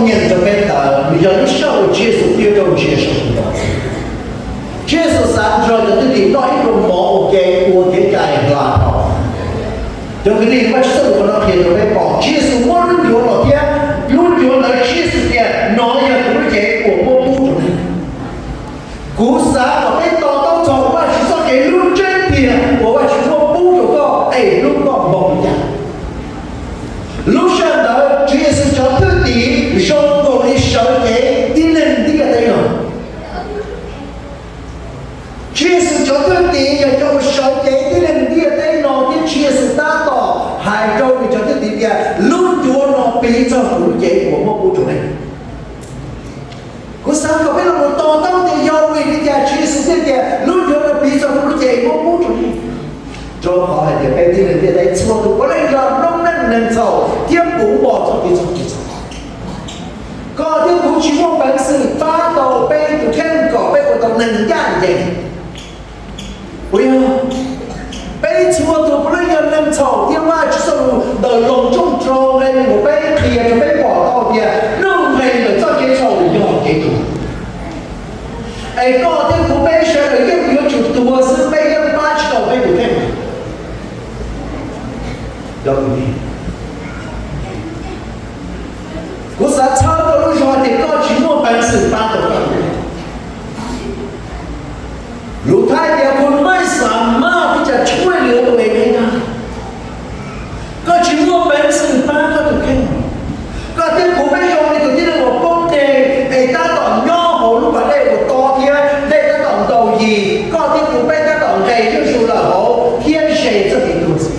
nyeem rau peb ntawd, nws yog lub sij hawm uas Tswv Yexus twb yuav rau ntsia saum tus ntoo. Tswv Yexus xav nrog cov thwj tim noj ib pluag mov ua ke ua kev cai hla dhau. Cov kwv tij, Vajtswv txoj lus qhov no qhia rau peb pom Tswv Yexus muab lub ncuav los thiab lub ncuav ntawd Tswv Yexus tias, nov yog kuv lub cev uas muab pub rau nej. Kuv xav kom peb to taub txog Vajtswv txoj kev hlub tseeb tiag uas Vajtswv muab pub rau koj es hlub koj npaum li cas. Lub sij hawm ntawd Tswv Yexus cov thwj tim zoo nkaus li sawv cev tib neeg ntiaj teb no. Tswv Yexus cov thwj tim yog cov uas sawv cev tib neeg ntiaj teb no thiab Tswv Yexus tab tom hais rau nws cov thwj tim tias, lub ncuav no piv txog kuv lub cev uas muab pub rau nej. Kuv xav kom peb los mus to taub tias yog vim li cas Tswv Yexus thiaj tias lub ncuav no piv txog kuv lub cev uas muab pub rau nej. Rau qhov hais tias peb tib neeg ntiaj teb txhua tus puav leej yog noob neej neeg txhaum thiab puv npo txoj kev txhaum kev txhaum. Koj thiab kuv tsis muaj peev xwm pab tau peb tus kheej kom peb ua tau neeg ncaj ncees. Puas yog? Peb txhua tus puav leej yog neeg txhaum thiab Vajtswv txoj lus ntawm Loos tshooj rau nqe nees nkaum peb qhia rau peb pom tau tias lub nqe ntawm txoj kev txhaum yog kev tuag. Es koj thiab kuv peb sawv daws yeej yuav tsum tuag xwb, peb yeej pab tsis tau peb tus kheej. Kuv xav txhawb koj lub zog tias koj tsis muaj peev xwm pab tau koj. Lus Thaib tiasคุณไม่สามารถที่จะช่วยเหลือตัวเองได้ Koj tsis muaj peev xwm pab koj tus kheej. Koj thiab kuv peb zoo li tus tib neeg uas poob dej es tab tom nyob hauv lub pas dej uas to thiab dej tab tom ntaus yis, koj thiab kuv peb tab tom nqes zuj zus lawm hauv thiab ze txoj kev tuag xwb.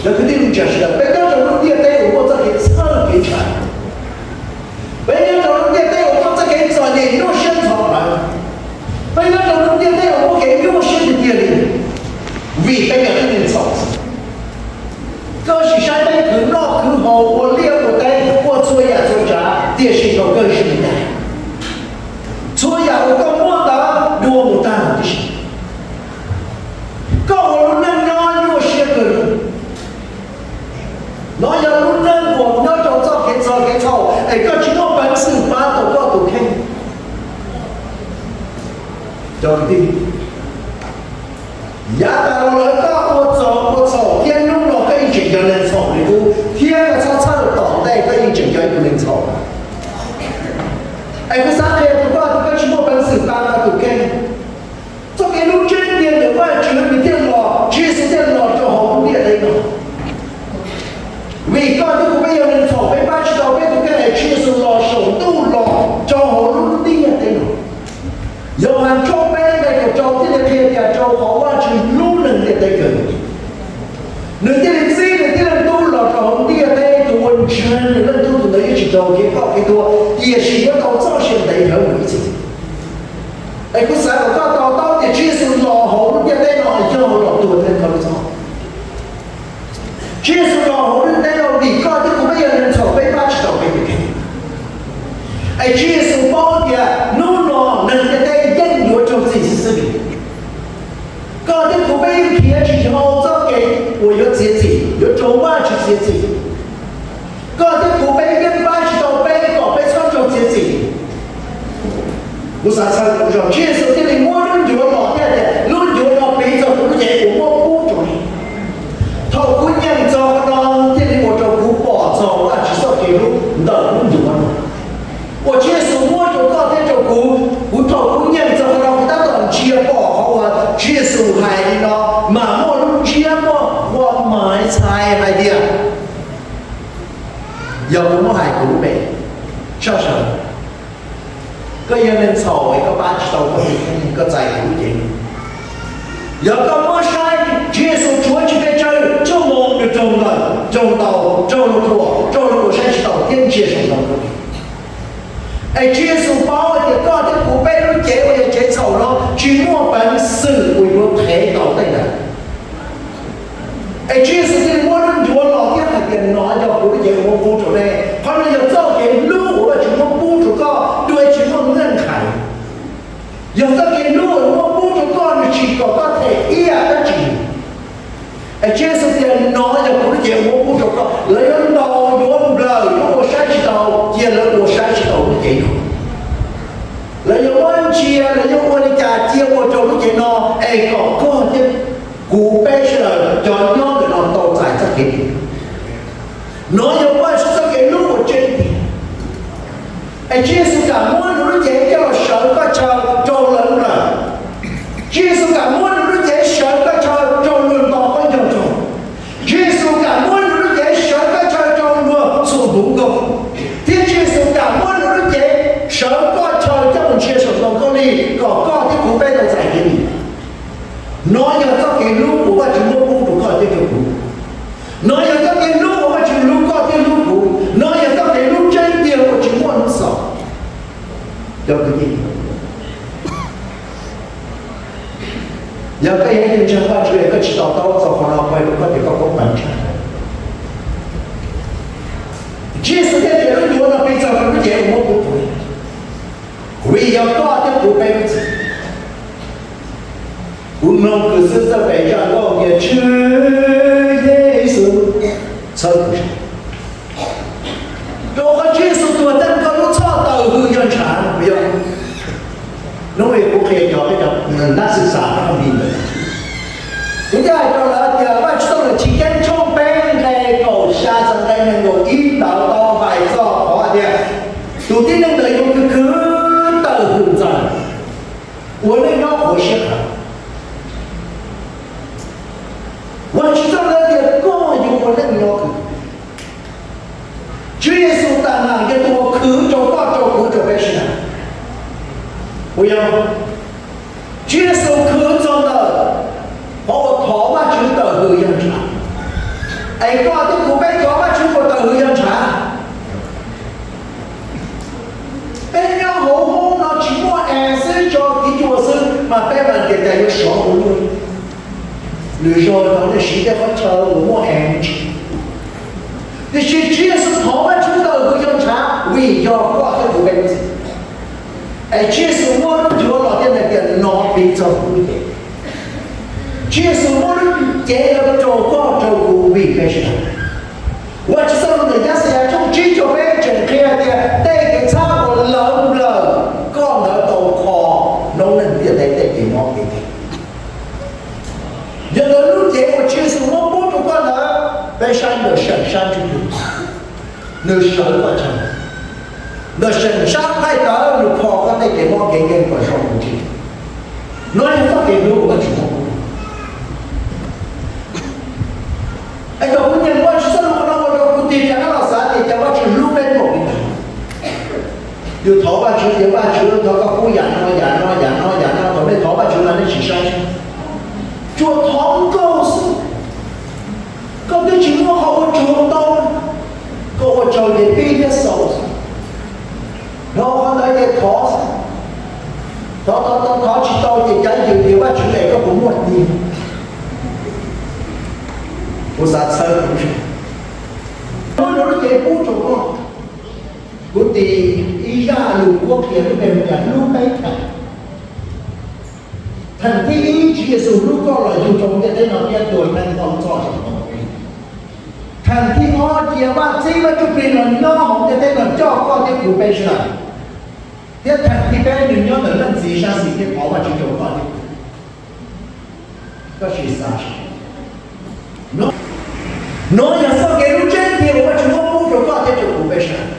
Cov kwv tij neej tsa sawv daws, peb nyob rau lub ntiaj teb uas muaj txoj kev txhawj kev ntshai. Peb nyob rau lub ntiaj teb uas muaj txoj kev txom nyem nyuaj siab ntxhov plawv. Peb nyob rau lub ntiaj teb uas muaj kev nyuaj siab tiag tiag li, vim peb yog tib neeg txhaum. Koj sim saib peb khwv noj khwv haus, ua liaj ua teb, ua txhua yam txhua tsav, tiam sis thaum kawg zoo li cas? Txhua yam uas koj muaj ntawd dua mus tag tib si. Koj ua lub neej nyob nyuaj siab kawg. No yog lub neej uas nyob rau txoj kev txog kev txhaum es koj tsis muaj peev xwm pab tau koj tus kheej. Cov kwv tij, yav tas los lawm koj ua txog ua txhaum thiab hnub no koj yeej tseem yog neeg txhaum li qub, thiab koj txhob txhawj, tom ntej koj yeej tseem yog ib tug neeg txhaum. Es kuv xav qhia rau koj tias koj tsis muaj peev xwm pab koj tus kheej. Txoj kev hlub tseeb tiag ntawm Vajtswv nws thiaj los, Tswv Yexus thiaj los rau hauv lub ntiaj teb no. Vim koj thiab kuv peb yog neeg txhaum, peb pab tsis tau peb tus kheej es Tswv Yexus los saum ntuj los rau hauv lub ntiaj teb no. Yauhas tshooj peb nqe kaum rau thiaj li qhia tias rau qhov Vajtswv hlub neeg ntiaj teb kawg, nws thiaj li txib nws tib leej tub los rau hauv ntiaj teb, tus uas ntseeg nws leej tub tus ntawd yuav tsis raug kev ploj kev tuag, tiam sis yuav tau txoj sia ntev dhawv mus ib txhis. Es kuv xav kom koj to taub tias Tswv Yexus los hauv lub ntiaj teb no yog los tuag thiab kho lub txhoj. Tswv Yexus los hauv lub ntiaj teb no vim koj thiab kuv peb yog neeg txhaum, peb pab tsis tau peb tus kheej. Es Tswv Yexus paub tias hnub no neeg ntiaj teb yeej yuav raug txim xwb xwb li. Koj thiab kuv peb yeej khiav tsis dhau txoj kev uas yuav txiav txim, yuav raug Vajtswv txiav txim. Koj thiab kuv peb yeej pab tsis tau peb kom peb txhob raug txiav txim. Kuv xav txhawb kuv zog, Tswv Yexus thiaj li muab lub ncuav los thiab tias lub ncuav no piv txog kuv lub cev uas muab pub rau nej. Thaum kuv nyeem txog qhov no thiaj li ua rau kuv pom txog Vajtswv txoj kev hlub ntawm lub ncuav no uas Tswv Yexus muab rau koj thiab rau kuv. Kuv thaum kuv nyeem txog qhov no kuv tab tom ntsia pom qhov uas Tswv Yexus hais li no, mas muaj lub ntsiab muaj ua mais txhais hais tias, yog kuv muab hais kuv lub npe, sab sawv, koj yog neeg txhaum es koj pab tsis tau koj tus kheej, koj txais kuv lub cev. Yog koj muab saib, Tswv Yexus tshuav tsis pes tsawg txoj hmoo nws raug lawm, raug ntaus, raug luag thuam, raug luag ua saib tsis taus thiab ntsia saum ntoo. Es Tswv Yexus paub hais tias koj thiab kuv peb lub cev uas yog cev txhaum no tsis muaj peev xwm uas yuav qhev tau tej ntawd. Es Tswv Yexus thiaj li muab lub ncuav los thiab hais tias, no yog kuv lub cev uas muab pub rau nej. Qhov no yog txoj kev hlub uas Vajtswv muab pub rau koj dua tsis muaj hnub nqhais. Yog txoj kev hlub uas muab pub rau koj, nws tsis kom koj them ib yam dab tsi. Es Tswv Yexus tias, no yog kuv lub cev uas muab pub rau koj. Lawv yuav ntaus, yuav nplawm, yuav ua saib tsis taus, cia lawv ua saib tsis taus lub cev no. Lawv yuav muab ntsia, lawv yuav ua li cas cia ua rau lub cev no, es kom koj thiab kuv peb sawv daws cov nyob ntawm no tau txais txoj kev dim. No yog Vajtswv txoj kev hlub uas tseeb tiag. Es Tswv Yexus kam muab nws lub cev coj los sawv koj chaw rau lawv nplawm. Tswv Yexus kam muab nws lub cev sawv koj chaw rau luag nto koj nco rau. Tswv Yexus kam muab nws lub cev sawv koj chaw rau luag txhum npuv nkaus. Thiab Tswv Yexus kam muab nws lub cev sawv koj chaw coj mus ntsia saum ntoo khaub lig kom koj thiab kuv peb tau txais kev dim. No yog txoj kev hlub uas Vajtswv muab pub rau koj thiab rau kuv. No yog txoj kev hlub uas Vajtswv hlub koj thiab hlub kuv. No yog txoj kev hlub tseeb tiag uas tsis muaj hnub xaus. Cov kwv tij, yog koj yog ib tug ntseeg Vajtswv es koj tsis to taub txog qhov no, kuv hais rau koj tias koj poob peev tsawg. Tswv Yexus thiaj tias lub ncuav no pib txog rau lub cev uas muab pub rau, vim yog koj thiab kuv peb lub txim. Kuv mloog kws xwb txawj pem zaj nkauj tias Tswv Yexus txhawb kuv, rau qhov Tswv Yexus tuag tag koj lub txhoj tawm hws yog ntshav no puas yog? Hnub no kuv qhia cov peb cov nab xwm xam no li ntawd. Kuv thiaj hais rau lawv tias Vajtswv txoj lus Chiv Keeb tshooj peb nqe kaum xya txog nqe nees nkaum ib ntawd tau hais txog qhov tias tus tib neeg ntawd yuav khwv khwv tawm hws ntxaws ua neej nyob qhuav siab kawg. Vajtswv txoj lus tias koj yuav ua neej nyob kawg. Tswv Yexus tas mam yog tus uas khwv rau koj rau kuv rau peb sawv daws. Puas yog? Tswv Yexus khwv txog ntawm qhov uas thov Vajtswv tawm hws yog ntshav, es koj thiab kuv peb thov Vajtswv puas tawm hws yog ntshav? Peb nyob hauv hoob no tsis muaj es xwb, tso kiv cua xwb mas peb mas tias cas yuav sov ua luaj. Lwm zaug rau nej siv tej qhov chaw uas muaj es tsis. Tiam sis Tswv Yexus thov Vajtswv tawm hws yog ntshav vim yog koj thiab kuv peb lub txim. Es Tswv Yexus muab lub ncuav los thiab hais tias no pib txog kuv lub cev. Tswv Yexus muab lub cev no rau koj rau kuv vim peb sawv daws. Vajtswv txoj lus ntawm Yaxayas tshooj tsib caug peb tseem qhia tias tej kev txhab uas lawv nplawm koj ntawd tau kho noob neej ntiaj teb tej kev mob kev nkeeg. Yog ntawd lub cev uas Tswv Yexus muab pub rau koj ntawd, peb saib ntawm seem sab ntsuj plig, nws sawv koj chaw. Ntawm seem sab nqaij tawv nws kho koj tej kev mob kev nkeeg kom zoo mus ntsis. No yog txoj kev hlub uas Vajtswv muab pub. Es thaum kuv nyeem Vajtswv txoj lus no ua rau kuv tig rov qab los xav tias cas Vajtswv hlub peb npaum li ntawd. Yus thov Vajtswv tias Vajtswv thov koj pub yam no yam no yam no yam no, thaum nej thov Vajtswv mas nej tsis saib, tsuas thov nkaug xwb. Koj twb tsis muaj qhov ua tsaug ntau, koj ua tsaug ces pib thiab xaus xwb. Dhau qhov ntawd ces thov xwb. Thov thov thov thov tsis tau ces cav yws tias Vajtswv es koj puas muaj tiag? Kuv xav txhawb kuv, muab nws lub cev pub rau koj. Kuv tis ib zaj lus Kuab qhia lub npe hu tias hlub peb theem. Theem thib ib, Tswv Yexus hlub koj los yug rau ntiaj teb no thiab tuag rau hauv lub txoj sia. Theem thib ob, cia Vaj Txib Vaj Ntsuj Plig los nyob hauv ntiaj teb no coj koj thiab kuv peb sawv daws, thiab theem thib peb, nws nyob ntawm Leej Txiv sab xis thiab thov Vajtswv rau koj thiab kuv. Koj sim xav seb, no yog txoj kev hlub tseeb tiag uas Vajtswv muab pub rau koj thiab rau kuv peb sawv daws.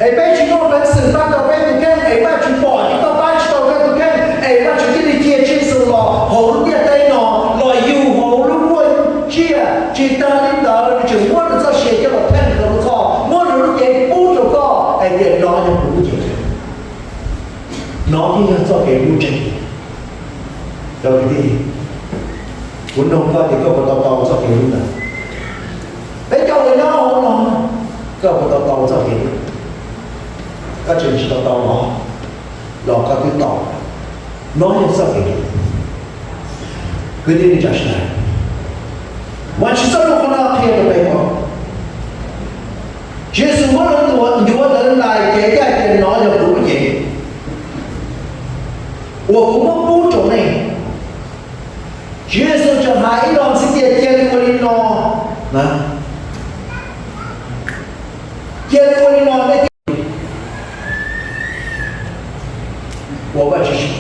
Es peb tsis muaj peev xwm pab tau peb tus kheej, es Vajtswv pom tsis tau, pab tsis tau koj tus kheej, es Vajtswv thiaj li cia Tswv Yexus los hauv ntiaj teb no los yug hauv lub nkuaj tsiaj. Tsis tas li ntawd, nws tseem muab nws txoj sia coj los theej rau lub txhoj, muab nws lub cev pub rau koj hais tias no yog kuv lub cev. No thiaj yog txoj kev hlub tseeb. Cov kwv tij, kuv nug koj tias koj puas tau tau txoj kev hlub ntawd? Peb cov uas nyob hauv no, koj puas tau tau txoj kev hlub? Koj tseem tsis tau tau los, los koj twb tau. No yog txoj kev hlub. Kwv tij neej tsa sawv daws, Vajtswv txoj lus qhov no qhia rau peb paub, Tswv Yexus muab nws tus ncuav ntawd ntais cev thiab hais tias no yog kuv lub cev uas kuv muab pub rau nej. Tswv Yexus tseem hais ib los ntxiv tias cia li ua li no na, Cia li ua li no nej thiaj ua Vajtswv tsaug.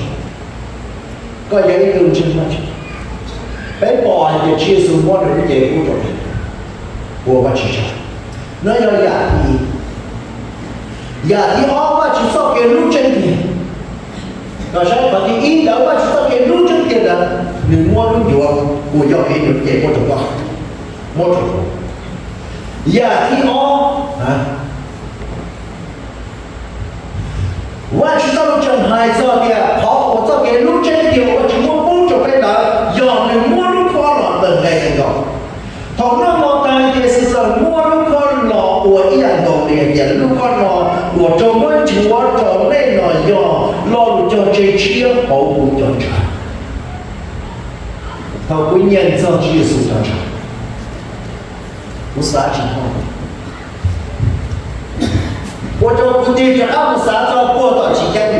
Koj yog ib tug ntseeg Vajtswv, peb pom hais tias Tswv Yexus muab nws lub cev pub rau peb, ua Vajtswv tsaug. No yog yam thib ib. Yam thib ob, Vajtswv txoj kev hlub tseeb tiag. Koj saib qhov thib ib ntawd, Vajtswv txoj kev hlub tseeb tiag ntawd, nws muab lub ncuav uas yog kev nws cev muab rau koj, muab rau kuv. Yam thib ob, Vajtswv txoj lus tseem hais txog tias qhov uas txoj kev hlub tseeb tiag uas Vajtswv muab pub rau peb ntawd yog nws muab lub khob los ntawm nqe nees nkaum. Thaum noj mov tas ces Yexus txawm muab lub khob los ua ib yam nkaus li hais tias, lub khob no uas raug muab nchuav rau nej no yog lo lus cog tseg tshiab hauv kuv cov ntshav. Thaum kuv nyeem txog Tswv Yexus cov ntshav, kuv xav tsis thoob. Ua rau kuv tig rov qab mus xav txog puag tom chiv keeb.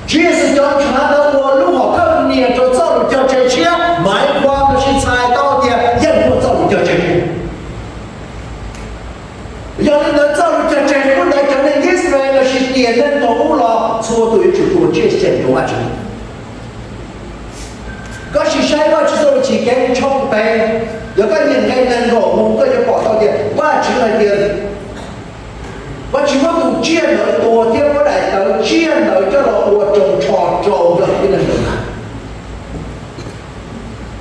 Tswv Yexus cov ntshav ntawd ua lub hom thawj nias rau txoj lus cog tseg tshiab, maiv qhuav los sis txhais tau tias yeej muaj txoj lus cog tseg qub. Yog li ntawd txoj lus cog tseg qub ntawd cov neeg Yixalayees los sis tiam neeg thaum ub los txhua tus yuav tsum ua tsiaj xyeem rau Vajtswv. Koj sim saib Vajtswv txoj lus txoj Kev Cai tshooj peb, yog koj nyeem nqe nees nkaum mus koj yuav pom tau tias Vajtswv hais tias Vajtswv muab tus tsiaj ntawd tua thiab muab daim tawv tsiaj ntawd coj los ua rooj tsho rau nkawd tib neeg ntawd na.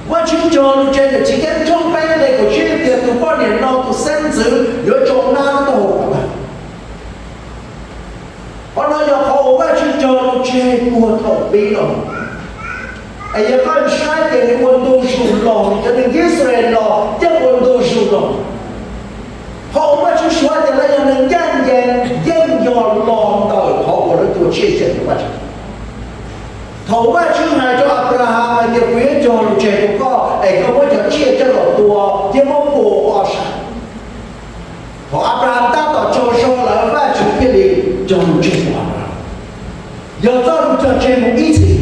Vajtswv cog lus tseg ntawm Chiv Keeb tshooj peb nqe kaum tsib tias tus poj niam no tus xeeb ntxwv yuav tsoo nab taub hau kom tag. Qhov no yog qhov uas Vajtswv cog lus tseg puag thaum pib los. Es yog koj saib ces nws ua ntu zus los, cov neeg Yixalayees los yeej ua ntu zus los. Qhov uas Vajtswv suav tias lawv yog neeg ncaj ncees yeej yog los ntawm qhov uas lawv tua tsiaj xyeem rau Vajtswv. Thaum Vajtswv hais rau Anplahas hais tias kuv yuav cog lus tseg rau koj es koj muab cov tsiaj coj los tua thiab muab pua ua ob sab. Thaum Anplahas tab tom tsaug zog lawm Vajtswv thiaj li cog lus tseg rau Anplahas. Yog txoj lus cog tseg mus ib txhis,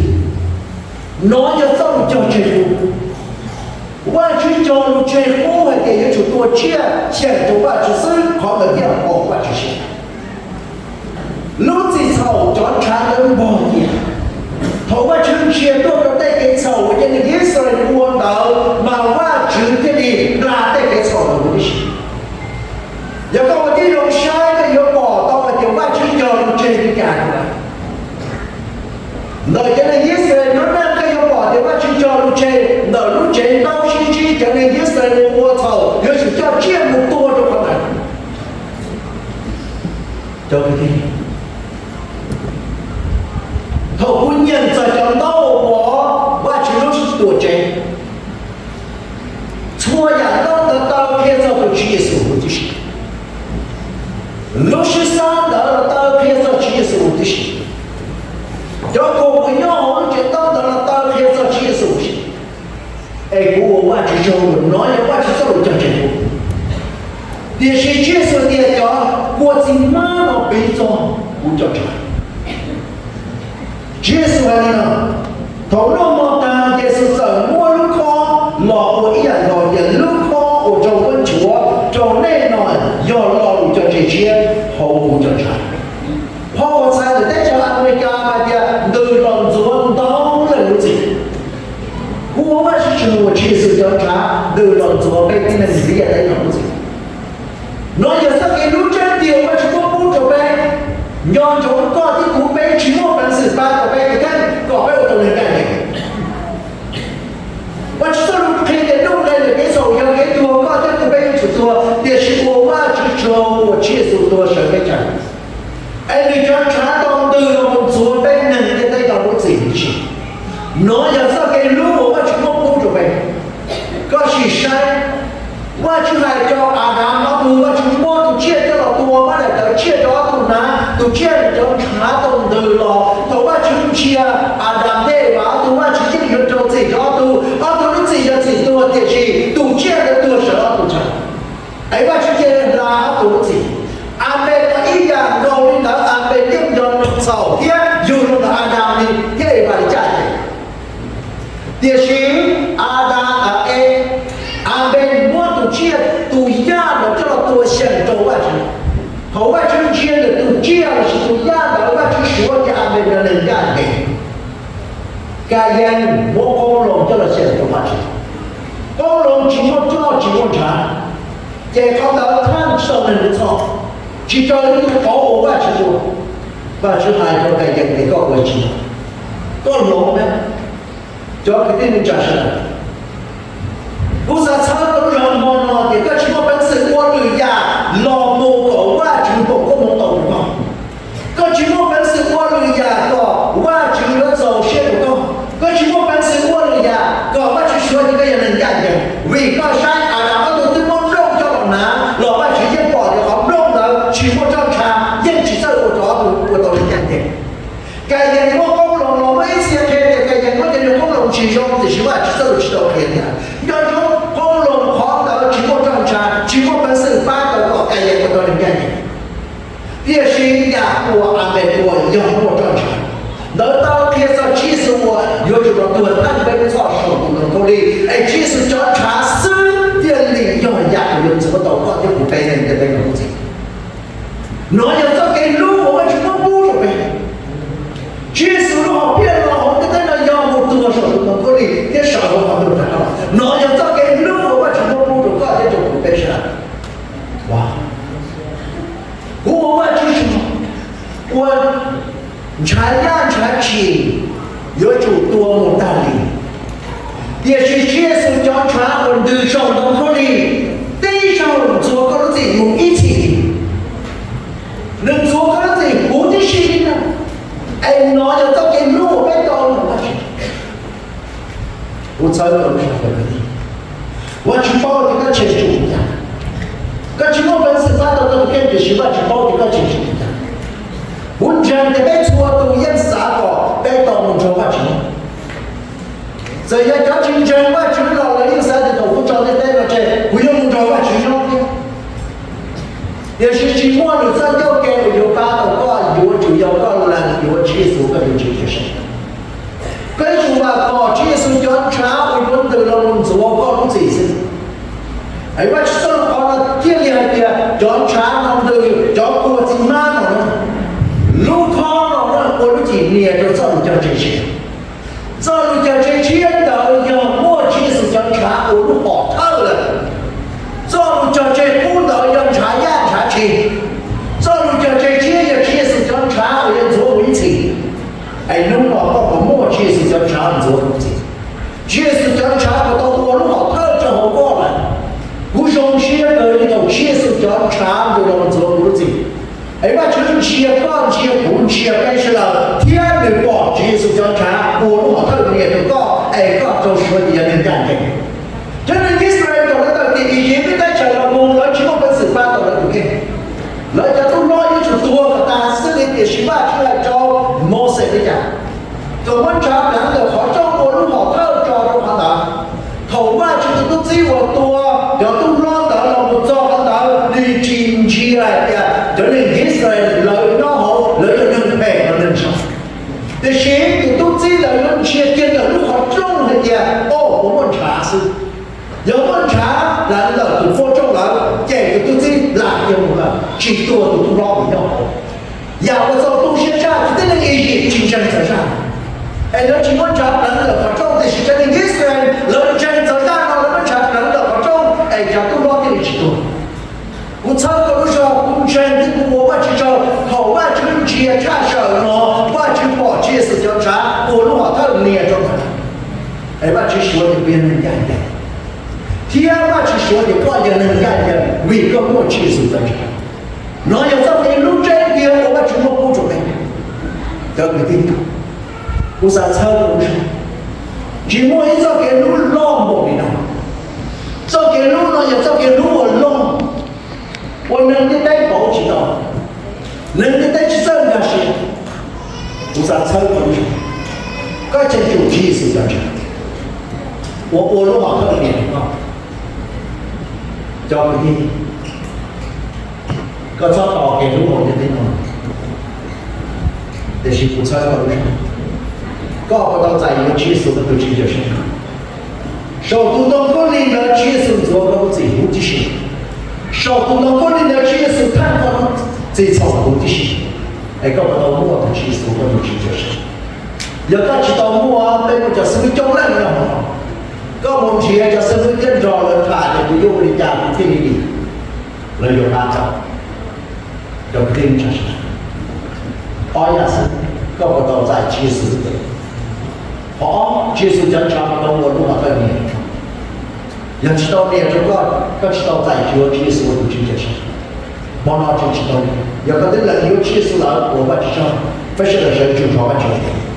nov yog txoj lus cog tseg qub. Vajtswv cog lus tseg qub hais tias yuav tsum tua tsiaj xyeem rau Vajtswv xwb qhov ntawd thiaj haum Vajtswv siab. Lub txim txhaum cov ntshav ntawd npog cia. Thaum Vajtswv ntsia tuaj rau tej kev txhaum uas cov neeg Yixalayees ua ntawd mas Vajtswv thiaj li hla tej kev txhaum ntawd huv tib si. Yog koj ua tib zoo saib koj yuav pom tau hais tias Vajtswv cog lus tseg li cas lawm. Ntawm cov neeg Yixalayees lub neej koj yuav pom tias Vajtswv cog lus tseg ntawm lub tsev ntaub sib ntsib cov neeg Yixalayees ua txhaum yuav tsum coj tsiaj mus tua rau qhov ntawd. Cov kwv tij, thaum kuv nyeem txog cov ntaub uas Vajtswv lub tuam tsev, txhua yam ntaub ntawd taw qhia txog tus Tswv Yexus huv tib si. Lub sib xab ntawd los taw qhia txog Tswv Yexus huv tib si. Cov khoom uas nyob hauv lub tsev ntaub ntawd los taw qhia txog Tswv Yexus huv tib si. Es kuv ua Vajtswv tsaug uas nov yog Vajtswv txoj lus cog tseg qub. Tiam sis Tswv Yexus tias cov kua txiv hmab no piv txog kuv cov ntshav. Tswv Yexus hais li no, thaum noj hmo tas Yexus txawm muab lub khob los ua ib yam nkaus tias lub khob uas raug muab nchuav rau nej no yog lo lus cog tseg tshiab hauv kuv cov ntshav. Phau uas txhais ntawm teb chaws Amelikas hais tias ntws los ntxuav ntau leej lub txim. Kuv ua Vajtswv tsaug uas Tswv Yexus cov ntshav ntws los ntxuav peb tib neeg ntiaj teb no lub txim. No yog txoj kev hlub tseeb tiag uas Vajtswv muab pub rau peb. Nco ntsoov koj thiab kuv peb tsis muaj peev xwm pab tau peb tus kheej kom peb ua tau neeg ncaj ncees. Vajtswv txoj lus qhia tias lub nqe ntawm kev txhaum yog kev tuag, koj thiab kuv peb yuav tsum tuag, tiam sis ua Vajtswv tsaug uas Tswv Yexus tuag sawv peb chaw. Es nws cov ntshav tau ntws los mus ntxuav peb neeg ntiaj teb no lub txim huv tib si. No yog txoj kev hlub uas Vajtswv muab pub rau peb. Koj sim saib, Vajtswv hais rau Adas ob tug, Vajtswv muab tus tsiaj coj los tua, muab daim tawv tsiaj rau ob tug hnav, tus tsiaj cov ntshav tau ntws los. Thaum Vajtswv ntsia Adas thiab Evas ob tug, Vajtswv yeej yuav rau txim rau ob tug, ob tug lub txim yog txim tuag, tiam sis tus tsiaj ntawd tuag sawv ob tug chaw. Es Vajtswv cia li hla ob tug lub txim. Anpes los ib yam nkaus li ntawd, Anpes yeej yog neeg txhaum thiab yug los ntawm Adas li thiab Evas li caj ces. Tiam sis Adas, e, Anpes muab tus tsiaj tus yaj los coj los tua xyeem rau Vajtswv. tsiaj lossis tus yaj ntawd Vajtswv suav tias Amees yog neeg ncaj ncees. Kayees muab qoob loo coj los xyaw rau Vajtswv. Qoob loo tsis muaj roj tsis muaj ntshav, ces qhov ntawd thaj tsis tau neeg txhoj, tsis raws li tus qauv uas Vajtswv ua. Vajtswv hais rau Kayees tias koj ua tsis, koj hloov na. Cov kwv tij neej tsa sawv daws, kuv xav txhawb rau lub zog hmo no tias koj tsis muaj peev xwm ua lwm yam los mus kom Vajtswv foom koob hmoov tau rau koj. Koj tsis muaj peev xwm ua lwm yam kom Vajtswv yuav txaus siab rau koj. Koj tsis muaj peev xwm ua lwm yam kom Vajtswv suav tias koj yog neeg ncaj ncees, vim koj saib Adas ob tug twb muab nplooj coj los hnav los Vajtswv yeej pom tias qhov nplooj ntawd tsis muaj roj ntsha, yeej tsis txawj ua rau ob tug ua tau neeg ncaj ncees. Kayees muab qoob loo los muaj ib txhia qhia tias Kayees muab cov niag qoob loo tsis zoo, tiam sis Vajtswv txoj lus tsis tau qhia tias nco ntsoov, qoob loo qhov ntawd tsis muaj roj ntsha, tsis muaj peev xwm pab tau kom Kayees ua tau neeg ncaj ncees. Tiam sis yam uas Amees ua yog muaj roj ntsha. Ntawd tau qhia txog Tswv Yexus uas yuav tsum los tuag thawj peb lub txhoj saum tus ntoo khaub lig, es Tswv Yexus cov ntshav xwb thiaj li yog yam uas yuav ntxuav tau koj thiab kuv peb neeg ntiaj teb no lub txim. Nov yog txoj kev hlub uas Vajtswv muab pub rau peb. Tswv Yexus lub hom phiaj los hauv ntiaj teb no yog mus tuag saum tus ntoo khaub lig thiab sawv hauv qhov ntuj rov qab los. Nov yog txoj kev hlub uas Vajtswv muab pub rau koj thiab rau kuv peb sawv daws. Kuv ua Vajtswv tsaug, ua ntshav yaj ntshav tshis yuav tsum tua mus tag li, tiam sis Tswv Yexus cov ntshav uas ntws saum ntoo khaub lig tib zaug ntxuav koj lub txim mus ib txhis. Nws ntxuav koj lub txim huv tib si li na. Es nov yog txoj kev hlub uas peb tau mus Vajtswv. Kuv txhawb koj lub zog, Vajtswv paub tias koj cheem tsum li cas. Koj tsis muaj peev xwm pab tau koj tus kheej, tiam sis Vajtswv paub tias koj cheem tsum li cas. Kuv ntseeg tias peb txhua tus yeej xav kom peb tau mus nrog Vajtswv. Txawm yog cov tsis ntseeg Vajtswv los lawv yeej xav tias thaum kuv tso ntiaj teb no tseg kuv yuav mus nrog Vajtswv nyob thiab. Tiam sis tsis muaj lwm txoj ncauj ke uas yuav pab tau koj, yuav tsum yog koj lees yuav Tswv Yexus koj tus Tswv cia seb. Koj yuav tsum vam khom Tswv Yexus cov ntshav uas yuav ntws los mus ntxuav koj lub txim xwb. Es Vajtswv txoj lus qhov no thiaj li hais tias cov ntshav no ntws, cov kua txiv hmab no na, lub khob no na ua lub cim nias rau txoj lus cog tseg tshiab. Txoj lus cog tseg tshiab ntawd yog muaj Tswv Yexus cov ntshav ua lub pov thawj lawm. Txoj lus cog tseg qub ntawd yog ntshav yaj ntshav tshis. Txoj lus cog tseg tshiab yog Tswv Yexus cov ntshav uas yuav ntxuav mus ib txhis. Es hnub no koj puas muaj Tswv Yexus cov ntshav ntxuav tus txim? Tswv Yexus cov ntshav puas tau ua lub pov thawj rau hauv koj lawm? Kuv zoo siab kawg li thaum Tswv Yexus cov ntshav ntws los ntxuav kuv lub txim. Es Vajtswv ntsia koj, ntsia kuv, ntsia peb sawv daws, thiab nws pom Tswv Yexus cov ntshav ua lub pov thawj nias rau koj, es koj tau suav tias yog neeg ncaj ncees. Cov neeg Israel thaum lawv tawm tim Iziv teb chaws los mus, lawv tsis muaj peev xwm pab tau lawv tus kheej. Lawv cov tub hlob yuav tsum tuag kom tas xwb li, tiam sis Vajtswv hais rau Mauxes li cas? Thaum muab ntshav pleev ntawm qhov rooj ua lub pov thawj tso rau qhov ntawd. Thaum Vajtswv tus tub txib uas tua cov tub hlob ntawd los mus txog qhov ntawd, nws tsis ntsia hais tias cov neeg Israel lawv nyob hauv lawv yog neeg phem los neeg zoo. Tiam sis tus tub txib ntawd yuav ntsia kiag ntawm lub qhov rooj hais tias, o, puas muaj ntshav xwb. Yog muaj ntshav pleev ntawm tus pov rooj lawm, ces tus tub txib lam kiag mus lawm, tsis tua tus tub hlob uas nyob hauv. Yam uas txaus tu siab tshaj, kwv tij neej Iziv tsis ntseeg txawv zaj. Es lawv tsis muab ntshav pleev ntawm qhov rooj, tiam sis cov neeg Israel lawv ntseeg txawv zaj no, lawv muab ntshav pleev ntawm qhov rooj, es cov tub hlob thiaj li tsis tuag. Kuv txhawb koj lub zog, kuv ntseeg thiab kuv ua Vajtswv tsaug, thaum Vajtswv ntsia tshaj sawm no, Vajtswv pom Tswv Yexus cov ntshav ua lub pov thawj nias rau ntawd. Es Vajtswv suav tias koj yog neeg ncaj ncees, thiab Vajtswv suav tias koj yog neeg ncaj ncees vim koj muaj Tswv Yexus cov ntshav. Nov yog txoj kev hlub tseeb tiag uas Vajtswv muab pub rau peb. Cov kwv tij, kuv xav txhawb koj lub zog, tsis muaj ib txoj kev hlub loj npaum li no. Txoj kev hlub no yog txoj kev hlub uas loj, uas neeg ntiaj teb pauv tsis tau, neeg ntiaj teb tsis txawj nkag siab. Kuv xav txhawb koj lub zog, koj cheem tsum Tswv Yexus cov ntshav uas ua lub pov thawj nias rau koj. Cov kwv tij, koj txhob tos kev hlub hauv ntiaj teb no, tiam sis kuv txhawb koj lub zog, koj puas tau txais yuav Tswv Yexus koj tus Tswv cov ntshav? Saum tus ntoo khaub lig ntawd Tswv Yexus ntxuav koj lub txim huv tib si. Saum tus ntoo khaub lig ntawd Tswv Yexus thaj koj lub txim txhaum huv tib si. Es koj puas tau muaj tus Tswv Yexus koj tus Tswv Cawmseej? Yog koj tsis tau muaj, peb muaj cov xib hwb coob leej no, koj mus nrhiav cov xib hwb thiab nrog lawv tham tias kuv yuav ua li cas kuv thiaj li dim, lawv yuav pab koj. Cov kwv tij, ob yam xwb, koj puas tau txais Tswv Yexus lub txim? Qhov ob, Tswv Yexus cov ntshav puas tau ua lub qhov tawj nias? Yog tsis tau nias rau koj, koj tsis tau txais yuav Tswv Yexus ua tus Tswv Cawmseej. Hmo no tseem tsis tau nias, yog koj twb lees yuav Tswv Yexus lawm, ua Vajtswv tsaug, peb sawv daws sawv tsees thov Vajtswv.